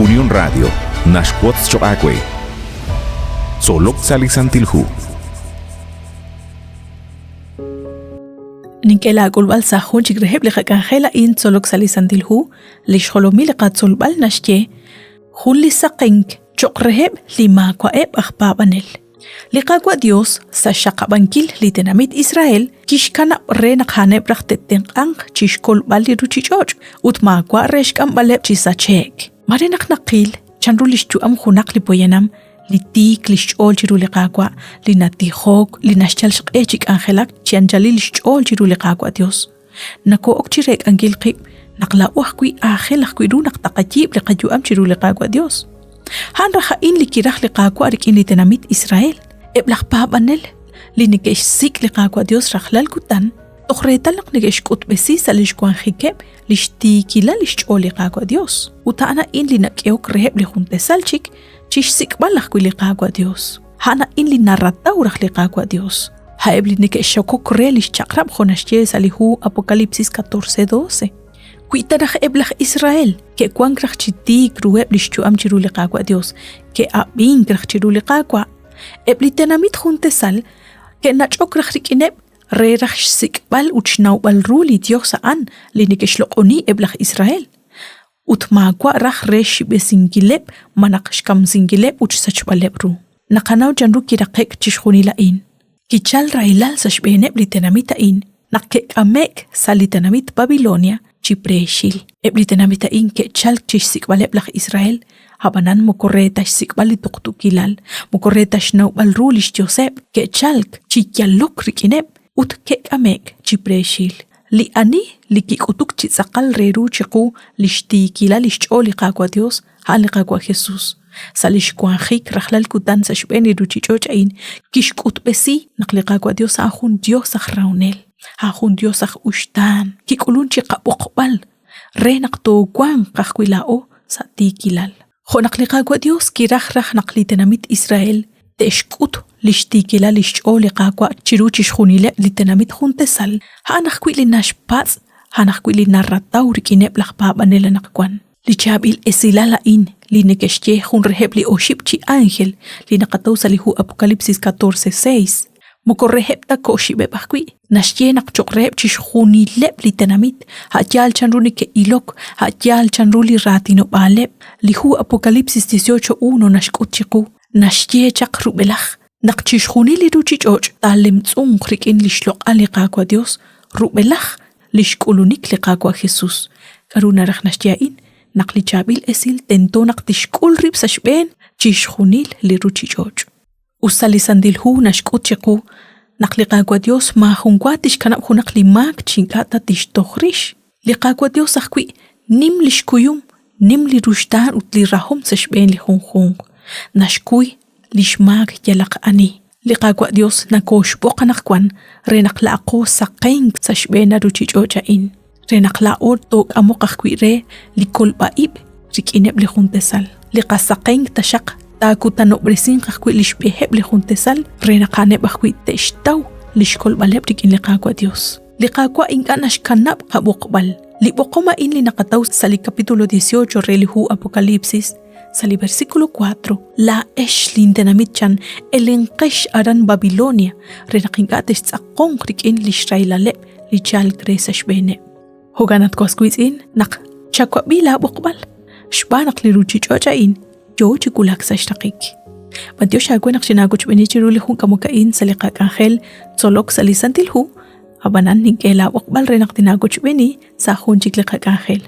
Unión Radio naxwotz choq' aawe. Tzolok sa' li Santil Hu. Nink'e laak'ulb'al sa' jun chik reheb' li qak'anjel a'in Tzolok sa' li Santil Hu, li xjolomil li qatzolb'al naxye jun li saqenk cho'q reheb' li maawa'eb' aj paab'anel. Li Qaawa' Dios sa' xxaqab'ankil li tenamit Israel kixkanab' re naq a'aneb' raj te'tenq'anq chi xkolb'al li ruuchich'och' ut maawa' re xk'amb'aleb' chi sache'k. Mare naq naqil chanru li xyu'am junaq li poyanam li tiik li xch'ool chiru li Qaawa', li natijok, li naxyal xq'e chi k'anjelak chi anchalil xch'ool chiru li Qaawa' Dios. Noko'ok chi reek'ankil qib' naq laa'o ajwi' aajel ajwi' ru naq taqayiib' li qayu'am chiru li Qaawa' Dios. A'an raj a'in li kiraj li Qaawa' rik'in li tenamit Israel. Eb' laj paab'anel li neke'xsik' li Qaawa' Dios rajlal kutan, toj reetal naq neke'xk'utb'esi sa' lix wanjikeb' lix tiikilal lix ch'ool li Qaawa' Dios. Ut a'an a'in li nak'ehok reheb' li jun tasal chik chixsik'b'al ajwi' li Qaawa' Dios. A'an a'in li narataw raj li Qaawa' Dios. A'eb' li neke'xokok re li xchaq'rab' jo' naxye sa' li hu Apocalipsis 14:12. Wi ta raj eb' laj Israel ke'wank raj chi tiik ruheb' li xyu'am chiru li Qaawa' Dios, ke'ab'ink raj chiru li Qaawa', eb' li tenamit jun tesal ke'nach'ok raj rik'ineb' re raj xsik'b'al ut xnawb'al ru li Dios a'an li neke'xloq'oni eb' laj Israel. Ut maawa' raj re xxib'esinkileb' malaj xkamsinkileb' ut xsachb'aleb' ru. Naqanaw chanru kiraqe'k chixjunil a'in. Kichal rahilal sa' xb'eeneb' li tenamit a'in naq ke'k'ame'k sa' li tenamit Babilonia chi preexil. Eb' li tenamit a'in ke'chalk chi xsik'b'aleb' laj Israel, ab'anan moko re ta xsik'b'al li tuqtuukilal, moko re ta xnawb'al ru li xyoseb', ke'chalk chi yalok rik'ineb' ut ke'k'ame'k chi preexil. Li ani li kik'utuk chi tz'aqal re ru chiqu li xtiikilal li xch'ool li Qaawa' Dios, a'an li Qaawa' Jesus. Sa' lix wanjik rajlal kutan sa' xb'een li ruchich'och' a'in, kixk'utb'esi naq li Qaawa' Dios a'an jun Dios aj rahonel, a'an jun Dios aj uxtaan, kik'ulun chiqab'oqb'al re naq toowanq ajwi' laa'o sa' tiikilal. Jo' naq li Qaawa' Dios kiraj raj naq li tenamit Israel te'xk'ut lix tiikilal lix ch'ool li Qaawa' chiru chixjunileb' li tenamit jun tasal, a'an ajwi' li naxpatz', a'an ajwi' li narataw rik'ineb' laj paab'anel anaqwan. Li chaab'il esilal a'in li neke'xye jun reheb' li oxib' chi ánjel li naqataw sa' li hu Apocalipsis 14:6, moko reheb' ta ko'xib'eb' ajwi', naxye naq cho'q reheb' chixjunileb' li tenamit, a' yaal chanru neke'ilok, a' yaal chanru li raatinob'aaleb'. Li hu Apocalipsis 18:1 naxk'ut chiqu, naxye chaq rub'elaj naq chixjunil li ruuchich'och' taalemtz'unq rik'in li xloq'al li Qaawa' Yos rub'elaj li xk'ulunik li Qaawa' Jesús. K'aru naraj naxye a'in? Naq li chaab'il esil tento naq tixk'ul rib' sa' xb'een chixjunil li ruuchich'och'. Us ta li Santil Hu naxk'ut chiqu naq li Qaawa' Dios maajunwa tixkanab' junaq li maak chi ink'a' ta tixtoj rix. Li Qaawa' Dios ajwi' nim li xkuyum, nim li ruxtaan ut li rahom sa' xb'een li junjunq. Naxkuy li xmaak yalaq ani. Li Qaawa' Dios nakooxb'oq anaqwan re naq la'aqo saqenk sa' xb'een a ruuchich'och' a'in, re naq laa'o took'amoq ajwi' re li kolb'a-ib' rik'ineb' li jun tasal. Li qasaqenk taxaq taakutanob'resinq ajwi' li xb'eheb' li jun tasal re naq a'aneb' ajwi' te'xtaw li xkolb'aleb' rik'in li Qaawa' Dios. Li Qaawa' ink'a' naxkanab' qab'oqb'al. Li b'oqom a'in li naqataw sa' li capítulo 18 re li hu Apocalipsis, sa' li versículo 4, Laa'ex lintenamit chan, elenqex aran Babilonia re naq ink'a' textz'aqonq rik'in li xrahilaleb' li chalk re sa' xb'eeneb'. Jo'kan at was wiitz'in naq chawab'i laab'oqb'al, xb'aan naq li ruuchich'och' a'in yoo chi wulak sa' xraqik. B'antiox aawe naq xinaawochb'eeni chiru li jun k'amok a'in sa' li qak'anjel tzolok sa' li Santil Hu, ab'anan nink'e laab'oqb'al re naq tinaawochb'eeni sa' jun chik li qak'anjel.